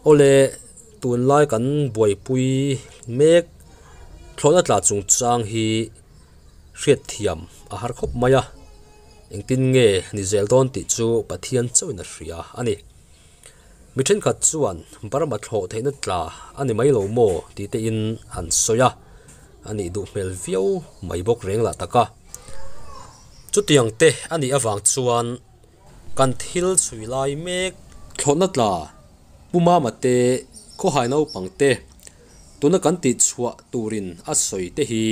Awle tunlai kan buaipui mek thlawhna tla chungchang hi hriatthiam a har khawp mai a, engtin nge ni zel dawn tih chu Pathian chauhin a hria a ni. Mi thenkhat chuan Burma thlawh theihna tla a ni mai lo maw tih te in an sawi a, a nih duh hmel viau mai bawk reng lah tak a. Chutiang te a nih avang chuan kan thil chhui lai mek thlawhna tla Pu Mama te, Khawhai naupang te, tuna kan tih chhuah turin a sawi te hi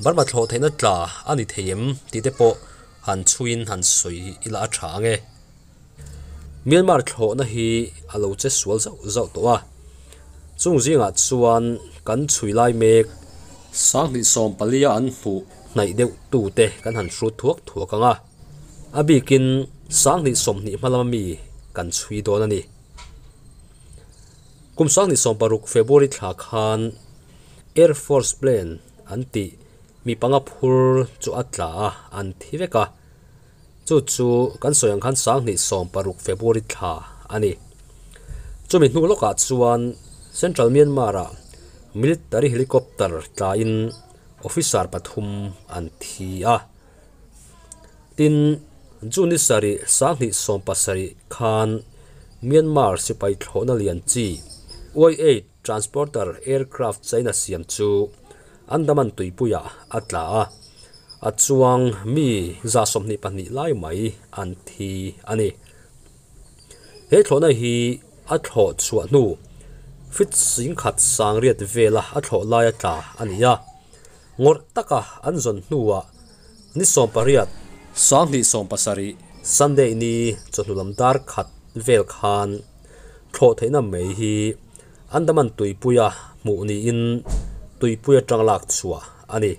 Burma thlawh theihna tla a ni thei em tih te pawh han chhuiin han sawi ila a tha ang e. Myanmar thlawhna hi a lo che sual zauh zauh tawh a, chung zingah chuan kan chhui lai mek Sanghnih sawmpalia an hmuh hnaih deuh tute kan han hrut thuak thuak ang a, a bikin Sanghnih 20 hma lama mi kan chhui dawn a ni. Kum 2016 February thla khan Air Force plane an tih mi panga phur chu a tla a, an thi vek a. Chu chu kan sawi ang khan 2016 February thla a ni. Chumi hnu lawkah chuan Central Myanmar-ah military helicopter tlain officer pathum an thi a. Tin, June ni sarih 2017 khan Myanmar sipai thlawhna lian chi Y-8 Transporter aircraft China siam chu Andaman tuipuiah a tla a, a chuang mi 122 lai mai an thi a ni. He thlawhna hi a thlawh chhuah hnu feet 10,900 vela a thlawh laia tla a ni a, ngawrh taka an zawn hnuah ni 18, 2017 Sunday ni chawhnu lam dar khat vel khan thlawh theihna mai hi Andaman tuipuia hmuh niin tuipui atang lak chhuah a ni.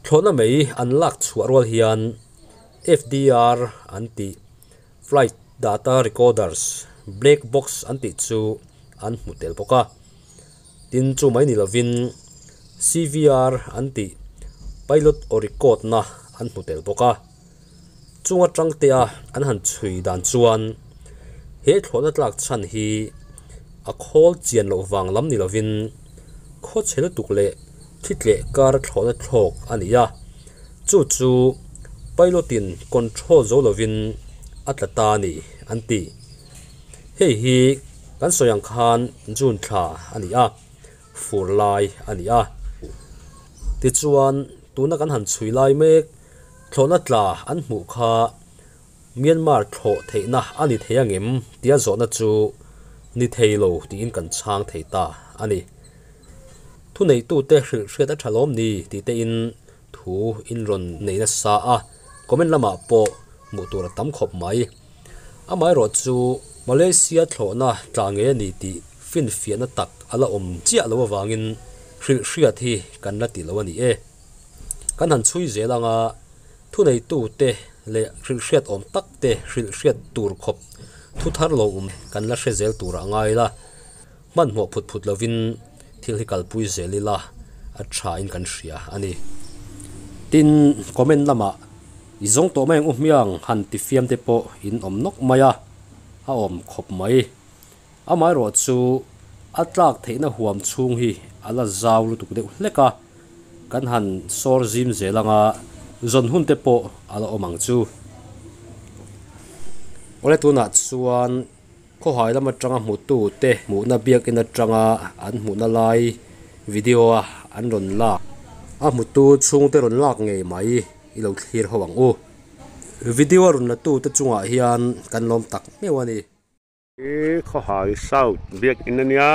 Thlawhna mai an lak chhuah rual hian FDR an tih Flight Data Recorders Black Box an tih chu an hmu tel bawk a. Tin chu mai ni lovin CVR an tih Pilot aw record na an hmu tel bawk a. Chung atang te a an han chhui dan chuan he thlawhna tlak chhan hi a khawl chian loh vang lam ni lovin khaw chhe lutuk leh thi tleh kar thlawhna thlawk a ni a, chu chu pilot in control zo lovin a tla ta a ni an ti. Hei hi kan sawi ang khan June thla a ni a, fur lai a ni a. Tichuan tuna kan han chhui lai mek Thlawhna tla an hmuh kha Myanmar thlawh theihna a ni thei angem tia zawhna chu ni thei lo tiin kan chhang thei ta a ni. Thuneitute hrilh hriat a tha lawm ni tih tein thu in rawn nei nasa a, comment lamah pawh hmuh tur a tam khawp mai. Amaherawh chu Malaysia thlawhna tla ngei a ni tih finfiahna tak a la awm chiah lo avangin hrilh hriat hi kan la ti lo a ni e. Kan han chhui zel anga thuneitute leh hrilhhriat awm tak te hrilhhriat tur khawp thu thar lo awm kan la hre zel turah ngai ila, hmanhmawh phut phut lovin thil hi kalpui zel ila a tha in kan hria a ni. Tin, comment lamah i zawng tawh mai ang u hmiang han ti fiam te pawh in awm nawk mai a, a awm khawp mai. Amaherawh chu a tlak theihna huam chhung hi a la zau lutuk deuh hlek a, kan han sawr zim zel anga zawn hun te pawh a la awm ang chu. Awle tunah chuan khawhai lam atanga hmutu te hmuhna biakin atanga an hmuhna lai video a an rawn lak a hmutu chhungte rawn lak ngei mai i lo thlir ho ang u. Video a rawn la tu te chungah hian kan lawm tak meuh a ni. Hi Khawhai South biakinn a nia,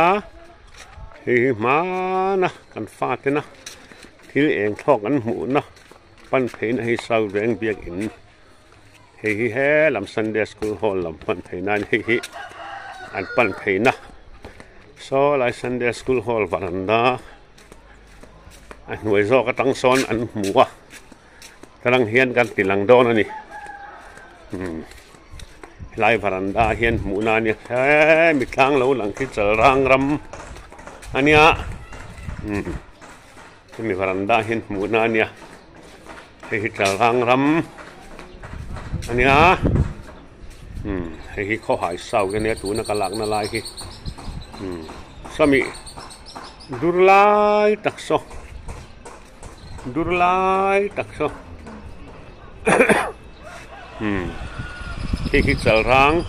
hei hi hmana kan fatena thil eng thlawk an hmuhna pan pheina hei South Veng biakinn hei hi he lam Sunday School Hall lam pan pheina a ni hei hi an pan pheina saw lai Sunday School Hall varanda a hnuai zawk atang sawn an hmu a. Tlang hian kan ti lang dawn a ni helai varanda ah hian hmuhna a nia hemi tlang lo lang khi chalrang ram a nia hemi varanda ah hian hmuhna a nia hei hi chalrang ram a nia hei hi khawhai sau a nia tuna ka lakna lai hi. Sawmi dur lai tak saw dur lai tak saw umm khi khi chalrang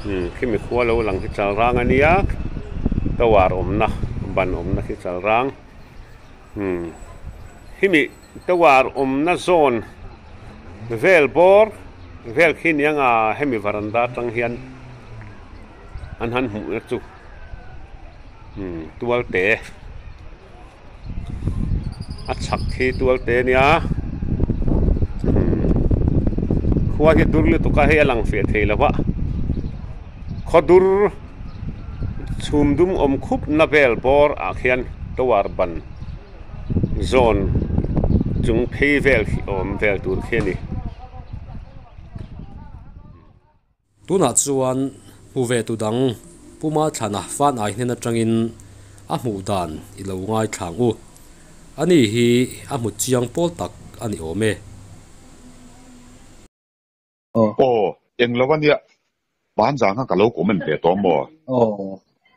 umm khimi khua lo lang hi chalrang a nia tower awmna ban awmna khi chalrang umm khimi tower awmna zawn vel bawr vel khi nia nga hemi varanda atang hian an han hmuh na chu umm tual te a chhak khi tual te nia umm khua hi dur lutuk a hei a lang fiah thei lo va khaw dur chhum dum awm khup na vel bawr ah khian tower ban zawn chung phei vel khi awm vel tur khi a ni. Tunah chuan hmu ve tu dang Puma thlana fan ai hnen atangin a hmuh dan i lo ngaithla ang u. Ani hi a hmu chiang pawl tak a ni awm e. Aw, eng lo ania. Hmanzang kha ka lo comment ve tawh maw?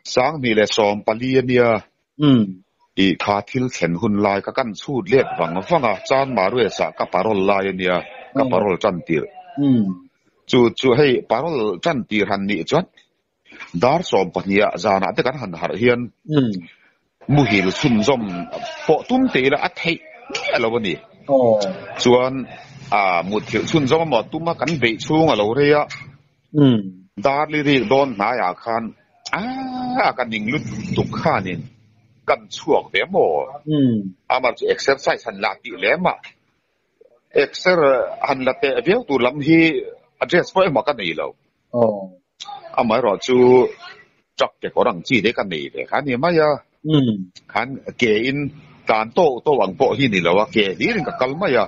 2014 ania. Tih kha thil thlen hun lai ka kan chhut let vang vang a, Chan Marues ah ka parole lai ania, ka parole tan tirh. Chu chu hei parole tan tir han nih chuan dar 12 ah zanah te kan han harh hian muhil chhunzawm pawh tum te ila a theih miah lo a ni. Chuan a muthilh chhunzawm emaw tum a kan beih chhung a lo rei a, Dar li rik dawn hnaiah khan a ka ning lutuk khanin kan chhuak ve maw? Amah chu exercise han la tih lem a, exer han la teh viau tur lam hi a dress pawh engmah ka nei lo. Amaherawh chu truck kekawr ang chi te ka nei ve kha a ni mai a, khan ke in tlan tawk tawk ang pawh hi ni lo a, ke hlirin ka kal mai a.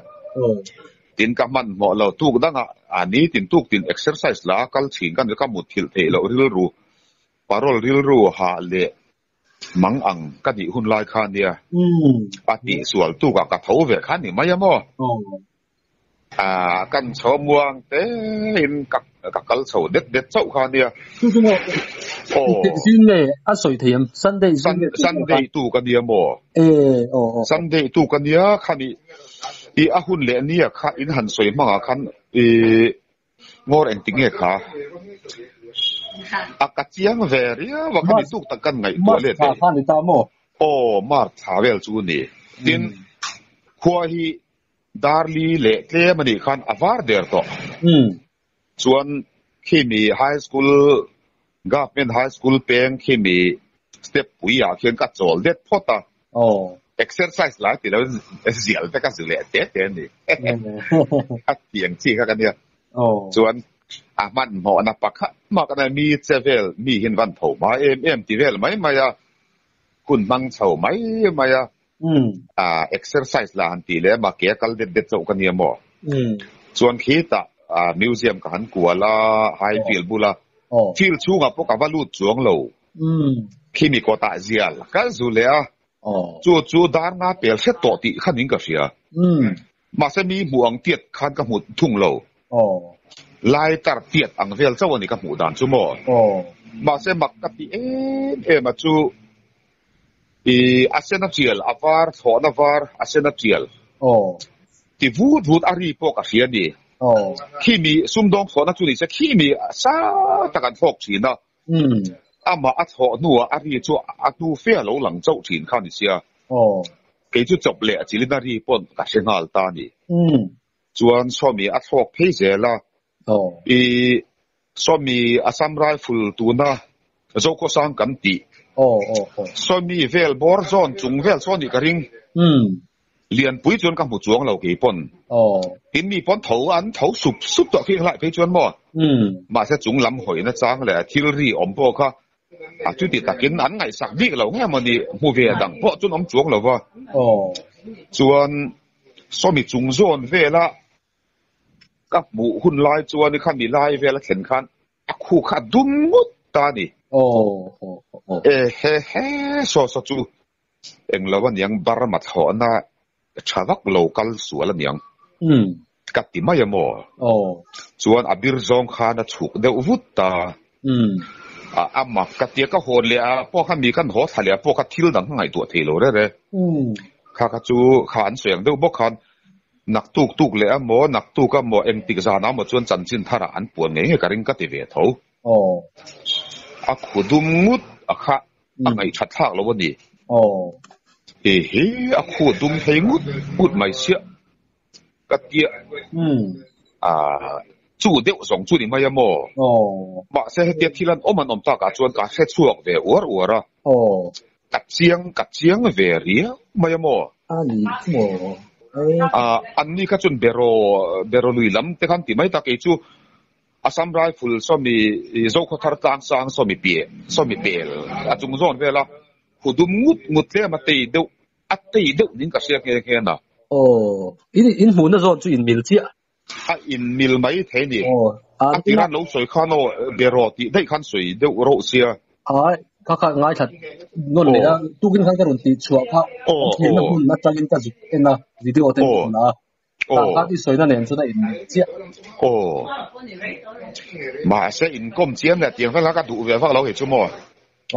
Tin ka hmanhmawh lo tuk dangah a ni tin tuk tin exercise la a kal thin ka ni ka mutthilh theih loh rilru parole rilru hah leh mang ang ka nih hun lai kha nia a tihsual tukah ka tho ve kha ni mai a maw? A kan chho muang tein ka ka kal chho det det chauh kha nia. Chu chu maw? Aw. Zing nge a sawi thei em? Sunday zing nge? Sunday tuk a nia maw? E aw aw. Sunday tuk a nia khami i a hun leh nia kha in han sawi hmangah khan i ngawr engtik nge kha? A ka chiang ve riau a khami tuk tak kan ngaihtuah let e. March thla kha ni ta maw? Aw March thla vel chu a ni. Tin khua hi Darli leh tlem a nih khan a var der tawh. Chuan khimi high school government high school peng khimi step pui ah khian ka chawl det phawt a. Exercise lai ti lo in zial te ka zu leh te te a ni. A tiang chi kha ka nia. Chuan a hmanhmawhna pakhat mah ka nia mi che vel mi hian van tho hma em em ti vel mai mai a. Hun hmang chho mai mai a. A exercise la han tih leh a ke a kal det det chauh ka nia maw? Chuan khitah museum ka han kual a, high field bula field chhungah pawh ka va lut chuang lo. Khimi kawtah zial ka zu leh a, chu chu dar nga pel hret tawh tih khan in ka hria. Mahse mi hmuh ang tiat khan ka hmu thung lo. Lai tar tiat ang vel chauh a ni ka hmuh dan chu maw? Mahse mak ka ti em em a chu. I a sen a tial, a var, thlawhna var, a sen a tial. Ti vut vut a ri pawh ka hria a ni. Khimi sumdawng thlawhna chu ni se khimi sa tak an thlawk thin a. Amah a thlawh hnuah a ri chu a hnu fe a lo lang chauh thin kha a ni sia. Kei chu chawp leh a chilin a ri pawh ka hre nghal ta a ni. Chuan sawmi a thlawk phei zel a. I Sawmi Assam Rifle tuna Zokhawsang kan tih. Sawmi vel bawr zawn chung vel sawn nih ka ring. Lianpui chuan ka hmu chuang lo kei pawn. Tin mi pawn tho an tho sup sup tawh khi hlai phei chuan maw. Mahse chung lam hawina chang leh thil ri awm pawh kha a chuti takin an ngaihsak bik lo nge mawni hmu ve dang pawh chuan awm chuang lo va. Chuan sawmi chung zawn vela Ka hmuh hun lai chuan i khami lai vel a thlen khan a khu kha a dum ngawt ta a ni. E he he saw saw chu englo a niang Burma thlawhna tha vak lo kal sual a niang ka ti mai a maw? Chuan a bir zawng khan a chhuk deuh vut ta. A mak ka tia ka hawn leh a pawh kha mi kan haw thla leh a pawh kha thil dang ka ngaihtuah thei lo rere. Kha kha chu kha an sawi ang deuh bawk khan naktuk tuk leh a maw naktuk a maw engtik zan ah maw chuan chanchin thar ah an puan ngei ngei ka ring ka ti ve tho. A khu dum ngut a kha a ngaihthat thlak lo a ni. He he a khu dum thei ngut ngut mai siah. Ka tia a chu deuh zawng chu ni mai a maw? Mahse hetia thil an awm an awm takah chuan ka hre chhuak ve uar uar a. Ka chiang ka chiang ve riau mai a maw? A anni kha chuan beraw beraw lui lam te khan ti mai ta kei chu Assam Rifle sawmi Zokhawthar tlangsang sawmi piah sawmi pel a chung zawn vel a hu dum ngut ngut tlem a tei deuh A tei deuh ning ka hria nghe nghe na. Aw, in in hmuhna zawn chu in mil chiah. A in mil mai thei ni. Aw, a tiran lo sawi khan aw beraw tih daih khan sawi deuh roh sia. Ai, kha kha ngaithla nawn leh a, tukin khan ka rawn tih chhuah kha an thlenna hmun atangin ka zuk en a, video te ka hmu a, tah khan i sawina nen chuan a in mil chiah. Aw, mahse inkawm chiam leh tiang vel kha ka duh ve vak lo hei chu maw.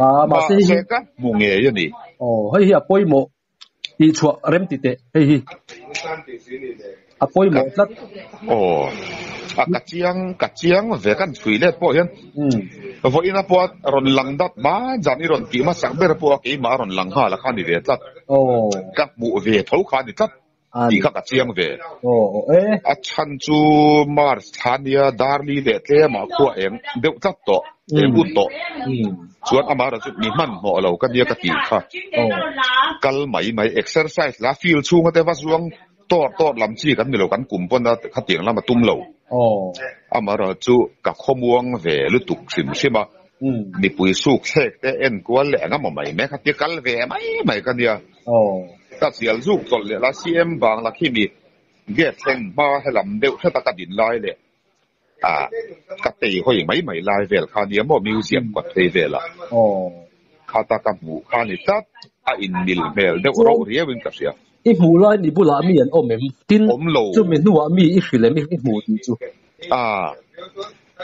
Ah, mahse hei hi Mahse ka hmu ngei a ni. Aw, hei hi a pawimawh tih chhuah rem ti teh hei hi a pawimawh tlat. Aw, a ka chiang ka chiang ve kan chhui let pawh hian vawiin a pawh a rawn lang dat hma zan i rawn tih hmasak ber pawh a keimah a rawn lang nghal a kha ni ve tlat. Aw. Ka hmuh ve tho kha a ni tlat. Tih kha ka chiang ve. A chhan chu March thla nia Darli leh tlemah khua eng deuh tlat tawh, eng ut tawh. Chuan amaherawh chu mi hmanhmawh lo ka nia ka tih kha. Kal mai mai exercise la field chhunga te va zuang tawr tawr lam chi kan ni lo kan kum pawn a khatiang lam a tum lo. Amaherawh chu ka khawmuang ve lutuk hrim hrim a, mipui suk thlek te enkual leh eng emaw mai mai kha tia kal ve mai mai ka nia. Ka zial zuk chawlh leh la CM Bangla khi mi gate thleng hma helam deuh hreta ka din lai leh ah ka tei hawi mai mai lai vel kha nia maw museum kawt phei vel ah khata ka hmuh kha ni tlat a in mil hmel deuh rauh riau in ka hria. I hmuh lai ni bulah mi an awm em? Tin, Awm lo. Chumi hnuah mi i hrilh em i hmuh tih chu? Ah,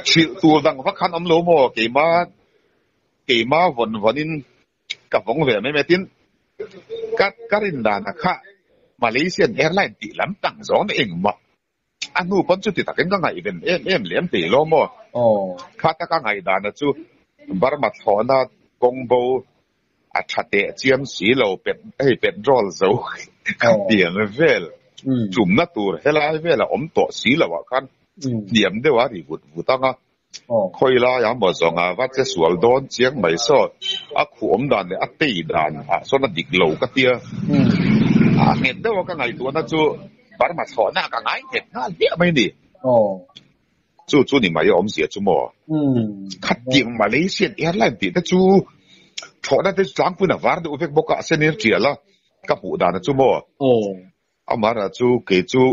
hrilh tur dang vak khan awm lo maw? Keimah keimah vawn vawn in Ka vawng ve mai mai tin ka ka rin dan a kha Malaysian Airline tih lam tang zawng na engmah a hnu pawn chuti takin ka ngaihven em em lem thei lo maw? Kha ta ka ngaihdan a chu Burma thlawhna kawng bo a tha teh chiam si lo pet hei petrol zo ka tiang vel chumna tur helai vel a awm tawh si lo ah khan hniam deuh a ri vut vut ang a. Khawi laia maw zawnga va che sual dawn chiang mai saw a khuh awm dan leh a tei dan ah sawn a dik lo ka tia. A nghet deuh a ka ngaihtuahna chu Burma thlawhna ka ngai nghet nghal hmiah mai ni. Chu chu ni mai a awmzia chu maw. Khatiang Malaysian Airline tih te chu thlawhna te chu tlangpuiin a var deuh vek bawk a, a senir tial a ka hmuh dan a chu maw. Amara chu kei chu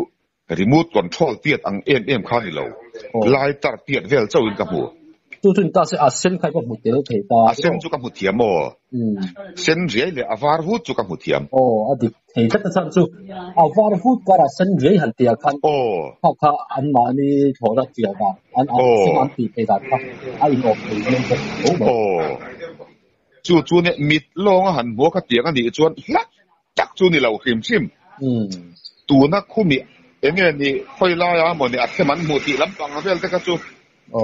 Remote control tiat ang em em kha ni lo, lighter tiat vel chauhin ka hmu. Chu chu ta se a sen kha ka hmu tel thei ta. A sen chu ka hmu thiam aw. Sen riai leh a var vut chu ka hmu thiam. Aw, a dik thei tlat a chhan chu a var vut karah sen riai han tia khan kha kha anmahni thlawhna tia dan an a sen an tih thei dan kha a inawm thei viau bawk tho mai. Aw, chu chu nia mit lawnga han hmuh kha tiang a nih chuan hlak tak chu ni lo hrim hrim. Tuna khumi eng nge ni khawi laia maw ni a them an hmuh tih lampang vel te kha chu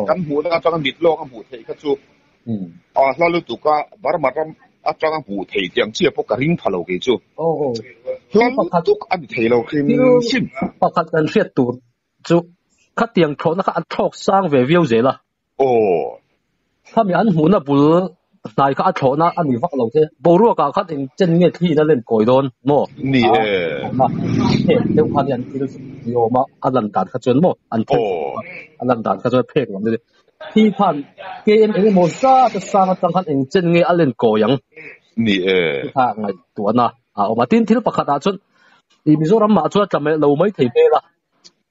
kan hmuhna atanga mit lawk a hmuh theih kha chu a hla lutuk a, Burma ram atanga hmuh theih tih ang chiah pawh ka ring pha lo kei chu. Hla lutuk a ni thei lo hrim hrim. Pakhat kan hriat tur chu khatiang thlawhna kha a thlawk sang ve viau zel a. Aw. Khami an hmuhna bul hnai kha a thlawhna a ni vak lo te. Boruak ah khan eng chen nge thliin a len kawi dawn maw? Ni e. Phek deuh khan an thil ni awm a, a lan dan kha chuan maw? An thil a lan dan kha chuan phek lam deuh Thi khan KM eng emaw zat a sang atang khan eng chen nge a len kawi ang? Ni e. Kha ngaihtuahna a awm a. Tin, thil pakhat ah chuan i Mizoram mah chuan a tla lo mai thei hmel a.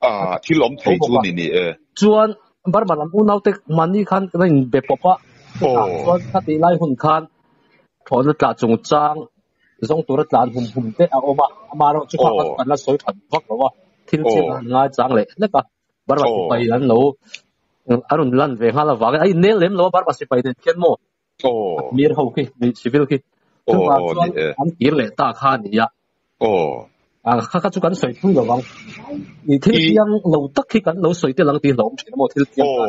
A, thil awm thei chu ni ni e. Chuan Burma lam unaute mahni khan kan in be pawp a, chutah chuan khatih lai hun khan thlawhna tlah chungchang zawng tura tlan hum hum te a awm a, amaherawh chu kha kan la sawi that vak lo a, thil chiang an ngai chang leh hlek a, Burma sipai an lo. A rawn lan ve nghal avangin a innel lem lo a Burma sipai nen khian maw mir ho khi mi civil khi chuvang chuan an kir leh ta kha a ni a. Kha kha chu kan sawi thui lo vang. I thil chiang lo tak hi kan lo sawi tel ang tih hlauhawm thin a maw thil chiang kha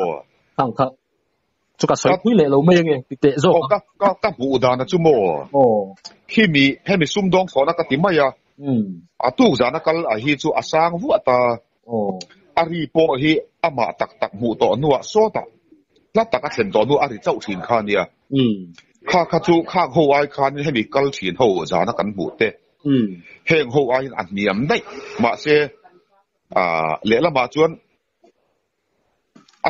khang kha chu ka sawi thui leh lo mai ange ti teh zawk ang. Ka hmuh dan a chu maw khimi hemi sumdawng thlawhna ka ti mai a a tuk zana kal a hi chu a sang vuah ta. A ri pawh hi amah tak tak hmuh tawh hnuah sawtah hla tak a thlen tawh hnuah a ri chauh thin kha a nia. Kha kha chu khang ho ai khanin hemi kal thin ho zana kan hmuh te heng ho aiin a hniam daih. Mahse, lehlamah chuan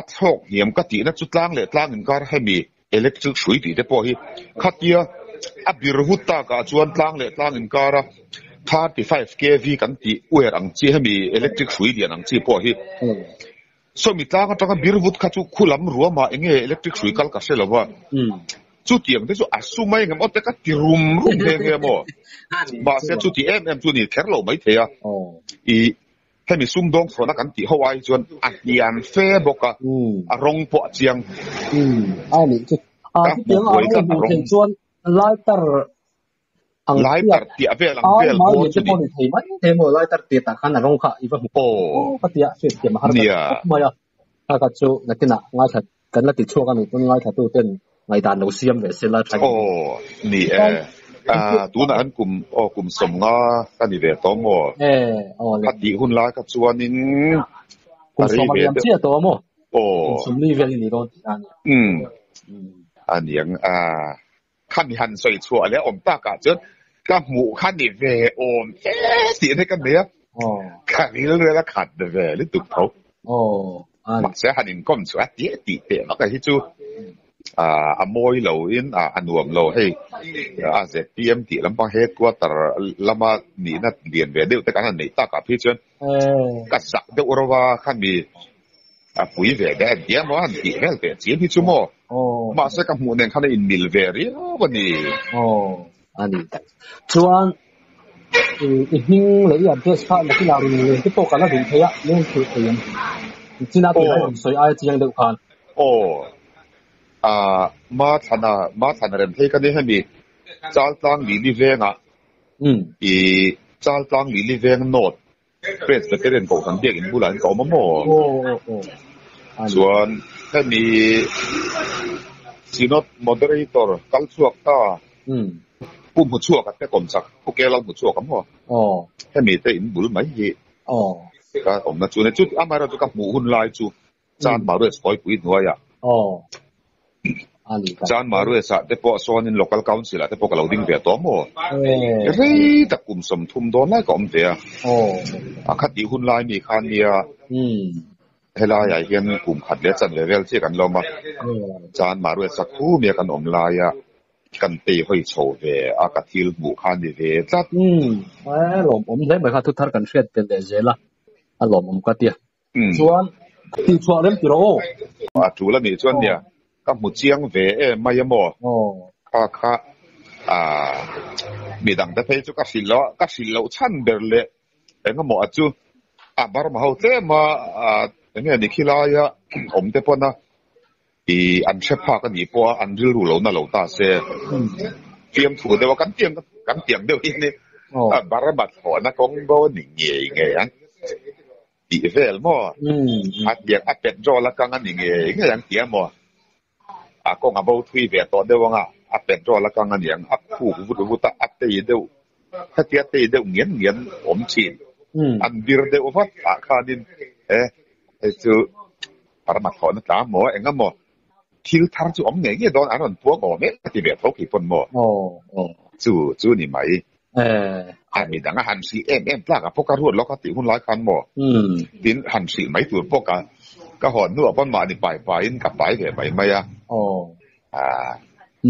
a thlawk hniam ka tihna chu tlang leh tlang inkar hemi electric hrui tih te pawh hi khatia a bir vut takah chuan tlang leh tlang inkara 35 kv kan tih uer ang chi hemi electric hrui lian ang chi pawh hi sawmi tlang atanga bir vut kha chu khulam ruamah enge electric hrui kal ka hre lo va chutiang te chu a su mai engemaw te ka ti rum rum nghe nghe maw mahse chuti em em chu ni kher lo maithei a ih Hemi sumdawng thlawhna kan tih ho ai chuan a hniam fe bawk a, a rawng pawh a chiang. A nih chu. A Ka hmuh chutiang a buai rawng tlat a hmuh rawng. theih chuan lighter ang Lighter chiah tiah vel ang ai vel mai bawr lian chu te ni. pawh ni thei mai thei maw lighter tir tah khan a rawng kha i va hmu Aw. aw ka tia hriatthiam a har ta Nia. khawp mai a. Kha kha chu nakinah ngaithla kan la ti chhuak a nih pawn ngaithlatu ten ngaihdan lo siam ve se la tha ngei. Aw ni e. Ah tunah an kum aw kum sawmnga ka ni ve tawh maw? Eh aw le. Kha tih hun lai kha chuanin Kum a rei sawm a ve liam deuh. chiah tawh maw? Aw. Kum sawmli vel i ni dawn tih a nia. Umm a niang a. Kha mi han sawi chhuah leh awm takah chuan ka hmuh kha ni ve awm e tih hi ka nei a, ka rilrel a khat ve lutuk tho. Mahse han inkawm chhuah a tih tih teh vak a hi chu a mawi lo in a nuam lo hei a ZPM tih lampang headquarter lama nihna lian ve deuh te kan han neih takah phei chuan ka zak deuh ro a kha mi A pui ve daih an tia maw han tih vel teh chiam hi chu maw? Mahse ka hmuh nen khan a inmil ve riau a ni. Aw, a ni tak. Chuan i hming leh i address kha nakinah rawn len te pawh ka la duh thei a, leng thulh thei ang. China tih lai rawn sawi aia chiang deuh khan. Aw, ah, ma thlana, ma thlana rem phei ka ni hemi Chaltlang Lili vengah, i Chaltlang Lili veng North Presbyterian Kohhran biakinn bulah hian ka awm a maw? Chuan hemi Synod Moderator kal chhuak ta Pu Hmuchhuaka te kawm chak Pu Kelal Hmuchhuaka maw? Hemi te in bul mai hi ka awmna chu a ni. Chu amaherawhchu ka hmuh hun lai chu Chan Marues kawipui hnuaiah Chan Marues ah te pawh sawnin Local Council ah te pawh ka lo ding ve tawh maw? Rei tak kum 30 dawn lai ka awm ve a. A khatih hun lai mi khan nia helaiah hian kum khat leh chanve vel chiah kan lawm a. Chan Marues a khu mia kan awm laia kan pei hawi chho ve a ka thil hmuh kha ni ve tlat. Lawmawm hle mai kha thuthar kan hriat belh leh zel a, a lawmawm ka tia. Chuan tih chhuah rem ti rawh aw. A tul a nih chuan nia ka hmu chiang ve em mai a maw? Kha kha midang te phei chu ka hrilh lo a, ka hrilh loh chhan ber leh engemaw a chu a Burma ho tlem a enge ni khilaia awm te pawn a i an hre phak a nih pawh a an rilru lo na lo ta se fiamthu deuh a kan tiang kan tiang deuh hi a ni Burma thlawhna kawng bo a ni ngei ngei ang. Tih vel maw? A tiang a petrol a kang a ni ngei ngei ang tia maw? A kawng a bo thui ve tawh deuh ang a, a petrol a kang a niang, a khuk vut vut a, a tei deuh, hetia tei deuh ngian ngian awm thin. An bir deuh vat ah khanin e hei chu Parma thlawhna tla maw eng emaw thil thar chu awm ngei ngei dawn an rawn puang awm em ka ti ve tho khi pawn maw? Chu chu ni mai. A mi dang a han hrih em em tlak a pawh ka ruat lawk a tih hun lai khan maw? Tin han hrih mai tur pawh ka ka hawn hnuah pawn mahni pai paiin ka pai ve mai mai a.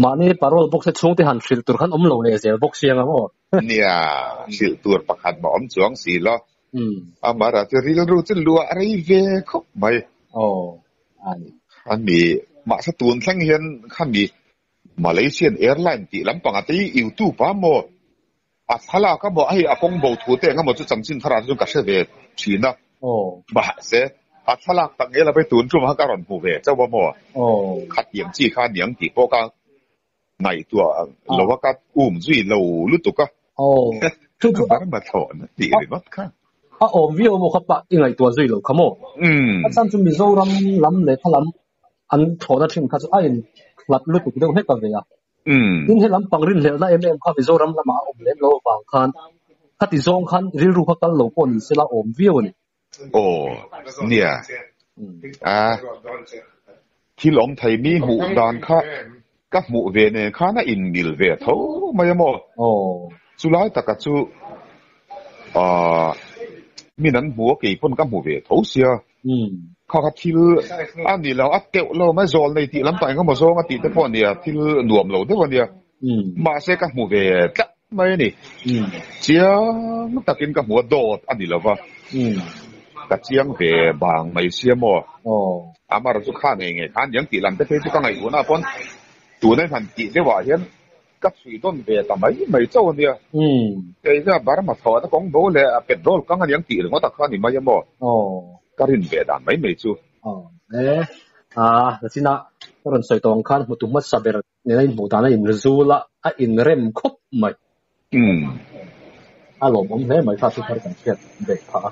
Mahni parole box te chhungte han hrilh tur khan awm lo leh zel bawk si anga maw? Nia, hrilh tur pakhat mah awm chuang si lo. Amara chu rilru chu luah rei ve khawp mai. A mi mahse tun thleng hian khami Malaysian Airline tih lampang ate hi YouTube a maw a thlalak a maw hei a kawng bo thu te eng emaw chu chanchin thar ah te chuan ka hre ve thin a. Mahse A thlalak tak nge lo hei tun tum kha ka rawn hmu ve chauh a maw? Khatiang chi kha aniang tih pawh ka ngaihtuah lo a, ka um zui lo lutuk a. Burma thlawhna tih ringawt kha. A awm viau maw kha pah i ngaihtuah zui lo kha maw? A chhan chu Mizoram lam leh kha lam an thlawhna thin kha chu a in hlat lutuk deuh hlek a ve a. Tin he lampang rinhlelhna em em kha Mizoram lamah a awm lem lo avang khan khati zawng khan rilru kha kal lo pawh ni sela awm viau a ni. Aw, nia. A, thil awm thei mi hmuh dan kha ka hmuh ve nen khan a inmil ve tho mai a maw? Chulai taka chu min an hmu a, kei pawn ka hmu ve tho sia. Kha kha thil a ni lo, a teuh lo mai, zawl nei tih lam pah engemaw zawng a tih te pawh a nia, thil nuam lo deuh a nia. Mahse ka hmu ve tlat mai a ni. Chiang takin ka hmu a, dawt a ni lo va, ka chiang ve bang mai sia maw. Amar chu kha ngei ngei kha a niang tih lam te phei chu ka ngaihtuahna pawn tuna i han tih deuhah hian ka chhui dawn ve ta mai mai chauh a nia. Kei hian Burma thlawhna kawng bo leh petrol kang a niang tih ringawt a kha a ni mai a maw. Ka rin ve dan mai mai chu. E, a, nachina ka rawn sawi tawh ang khan hmutu hmasa ber Nena inhmuh dan a inzul a, a inrem khawp mai. A lawmawm hle mai kha chu thar kan hriat ve phah a.